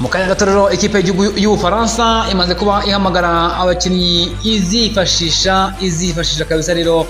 Mu kanya gato rero, ikipe y'igihugu y'Ubufaransa imaze kuba ihamagara abakinnyi izifashisha kabisa rero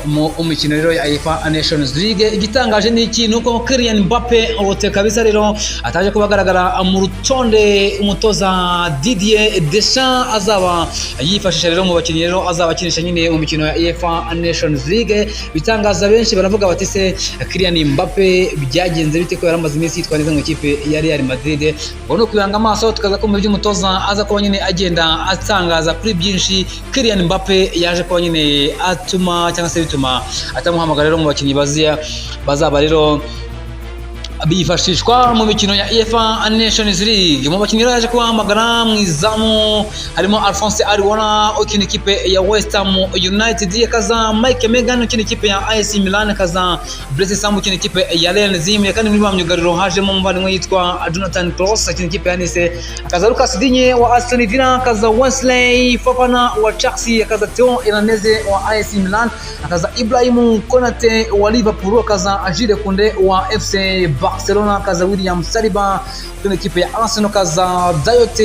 mu mikino rero ya UEFA Nations League. Igitangaje ni iki? Ni uko Kylian Mbappe rote kabisa rero ataje kuba agaragara mu rutonde umutoza Didier Deschamps azaba yifashisha rero mu bakinnyi rero azaba akinisha nyine mu mikino ya UEFA Nations League. Bitangaza benshi, baravuga bati: "Se Kylian Mbappe byagenze bite, ko yaramaze iminsi yitwa neza mu ikipe ya Real Madrid?" Ngo ni ukubihanga amaso, tukaza kumva ibyo umutoza aza kuba nyine agenda atangaza kuri byinshi Kylian Mbappe yaje kuba nyine atuma cyangwa se bituma atamuhamagara rero mu bakinnyi bazia bazaba rero bifashishwa mu mikino ya UEFA Nations League. Mu bakinnyi rero yaje kubahamagara, mu izamu harimo Alphonse Areola ukina ikipe ya West Ham United, akaza Mike Maignan ukina ikipe ya AC Milan, akaza Blaise Sambu ukina ikipe ya Rennes. Kandi muri ba myugariro hajemo umuvandimwe yitwa Jonathan Clauss akina ikipe ya Nice, akaza Lucas Digne wa Aston Villa, akaza Wesley Fofana wa Chelsea, akaza Theo Hernandez wa AC Milan, akaza Ibrahim Konate wa Liverpool, akaza Jules Koundé wa FC Barcelona, akaza William Saliba ukina ikipe ya Arsenal, akaza Dayot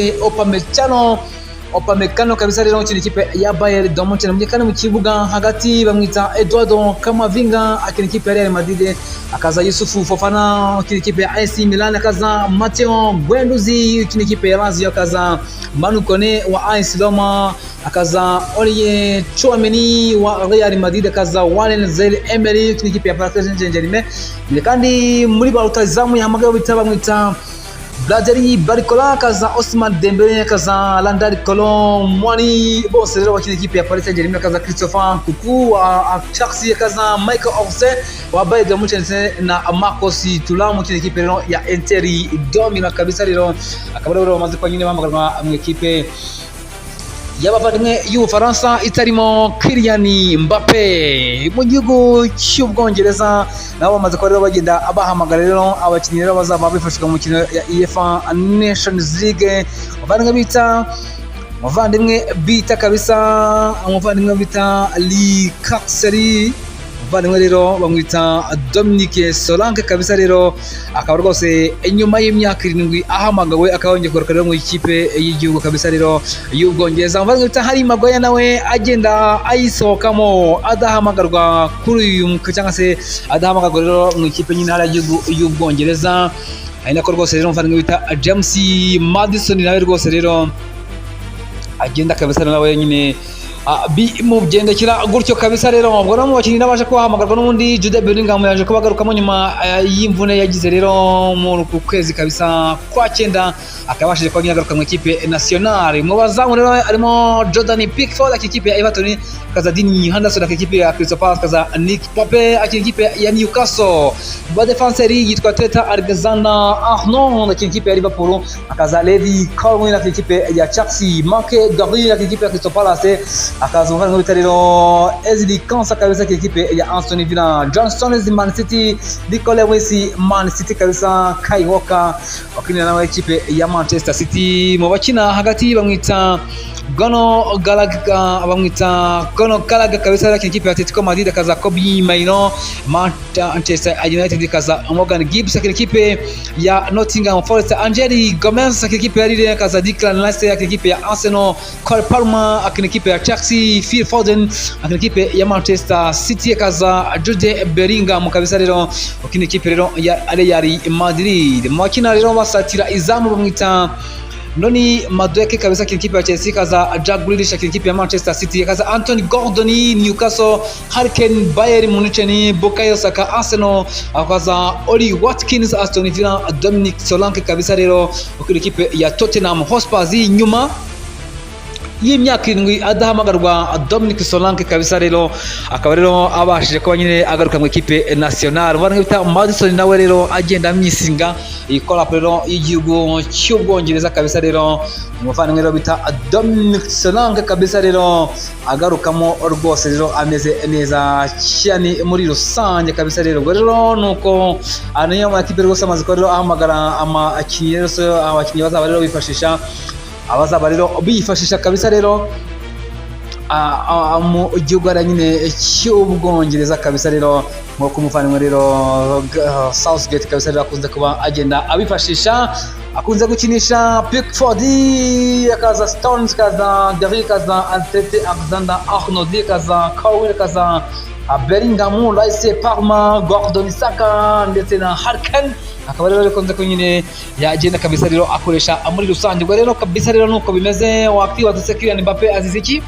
Upamecano kabisa rero ukina ikipe ya Bayern Dortmund. Mu kandi mu kibuga hagati bamwita Eduardo Camavinga akina ikipe ya Real Madrid, akaza Yusufu Fofana ukina ikipe ya AC Milan, akaza Matteo Guendouzi ukina ikipe ya Lazio, akaza Manu Kone wa AS Roma, akaza Aurelien Tchouameni wa Real Madrid, akaza Warren Zaire Emery ukina ikipe ya Paris Saint-Germain. Kandi muri ba rutahizamu yahamagawe bita bamwita Bradley Barcola, akaza Ousmane Dembele, akaza Randal Kolo Muani, bose rero bakina ikipe ya Paris Saint-Germain, akaza Christopher Nkunku wa Chelsea, akaza Michael Olise wa Bayern Munich ndetse na Marcus Thuram ukina ikipe rero ya Inter de Milan kabisa. Rero akaba rero bamaze kuba nyine bahamagarwa mu ikipe y'abavandimwe y'Ubufaransa itarimo Kylian Mbappe. Mu gihugu cy'Ubwongereza nabo bamaze kuba rero bagenda bahamagara rero abakinnyi rero bazaba bifashishwa mu mikino ya UEFA Nations League. Umuvandimwe bita kabisa, umuvandimwe bita Lee Carsley, umuvandimwe rero bamwita Dominic Solanke kabisa. Rero akaba rwose inyuma y'imyaka 7 ahamagawe, akaba yongeye kugaruka rero mu ikipe y'igihugu kabisa rero y'Ubwongereza. Umuvandimwe bita Harry Maguire nawe agenda ayisohokamo, adahamagarwa kuri uyu cyangwa se adahamagarwa rero mu ikipe nyine hariya y'igihugu y'Ubwongereza. Ari nako rwose rero umuvandimwe bita James Maddison nawe rwose rero agenda kabisa nawe nyine bimugendekera gutyo kabisa. Rero ubwo no mu bakinnyi n'abaje kubahamagarwa n'ubundi, Jude Bellingham yaje kubagarukamo nyuma y'imvune yagize rero mu kwezi kabisa kwa cyenda, akaba abashije kuba nyine agaruka mu ikipe nationale. Mu bazamu rero harimo Jordan Pickford akina ikipe ya Everton, akaza Dean Henderson akina ikipe ya Crystal Palace, akaza Nick Pope akina ikipe ya Newcastle. Mu badefanseri yitwa Trent Alexander Arnold akina ikipe ya Liverpool, akaza Levi Colwill akina ikipe ya Chelsea, Marc Guehi akina ikipe ya Crystal Palace, akaza umuvandimwe bita rero Ezri Konsa kabisa akina ikipe ya Aston Villa, John Stones Man City, Rico Lewis Man City kabisa, Kyle Walker wakinira nawe ikipe ya Manchester City. Mu bakina hagati bamwita Gono Gallagher, bamwita Gono Gallagher kabisa akina ikipe ya Atletico Madrid, akaza Kobbie Mainoo Manchester United, akaza Morgan Gibbs akina ikipe ya Nottingham Forest, Angel Gomes akina ikipe ya Lille, akaza Declan Rice akina ikipe ya Arsenal, Cole Palmer akina ikipe ya Chelsea, Phil Foden akina ikipe ya Manchester City, akaza Jude Bellingham kabisa rero ukina ikipe rero ya Real Madrid. Mu bakina rero basatira izamu bamwita Noni Madueke kabisa akina ikipe ya Chelsea, kaza Jack Grealish akina ikipe ya Manchester City, kaza Anthony Gordon Newcastle, Harry Kane Bayern Munich, Bukayo Saka Arsenal, akaza Ollie Watkins Aston Villa, Dominic Solanke kabisa rero ukina ikipe ya Tottenham Hotspur. Nyuma y'imyaka 7 adahamagarwa, Dominic Solanke kabisa rero akaba rero abashije kuba nyine agaruka mu ikipe nationale. Umuvandimwe bita Maddison nawe rero agenda amwisinga iyi call rero y'igihugu cy'Ubwongereza kabisa. Rero umuvandimwe rero bita Dominic Solanke kabisa rero agarukamo rwose rero ameze neza cyane muri rusange kabisa. Rero ubwo rero nuko niyo makipe rwose amaze kuba rero ahamagara amakinnyi rero, abakinnyi bazaba rero bifashisha, abazaba rero bifashisha kabisa rero mu gihugu hariya nyine cy'Ubwongereza kabisa. Rero nk'uko umuvandimwe rero Southgate kabisa rero akunze kuba agenda abifashisha. Akunze gukinisha Pickford, akaza Stones, akaza Gary, akaza Trent Alexander Arnold, akaza Colwill, akaza Bellingham, Rice, Palmer, Gordon, Saka ndetse na Harry Kane. Akaba rero bikunze ko nyine yagenda kabisa rero akoresha muri rusange. Ubwo rero kabisa rero nuko bimeze. Wakwibaza se Kylian Mbappe azize iki?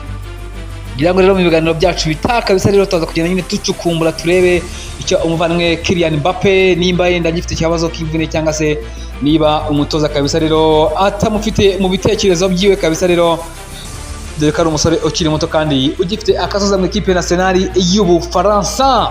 Ngira ngo rero mu biganiro byacu bita kabisa rero tuza kugenda nyine ducukumbura, turebe icyo umuvandimwe Kylian Mbappe, nimba yenda agifite ikibazo k'imvune cyangwa se niba umutoza kabisa rero atamufite mu bitekerezo byiwe kabisa rero, dore ko ari umusore ukiri muto kandi ugifite akazoza mu ikipe nationale y'Ubufaransa.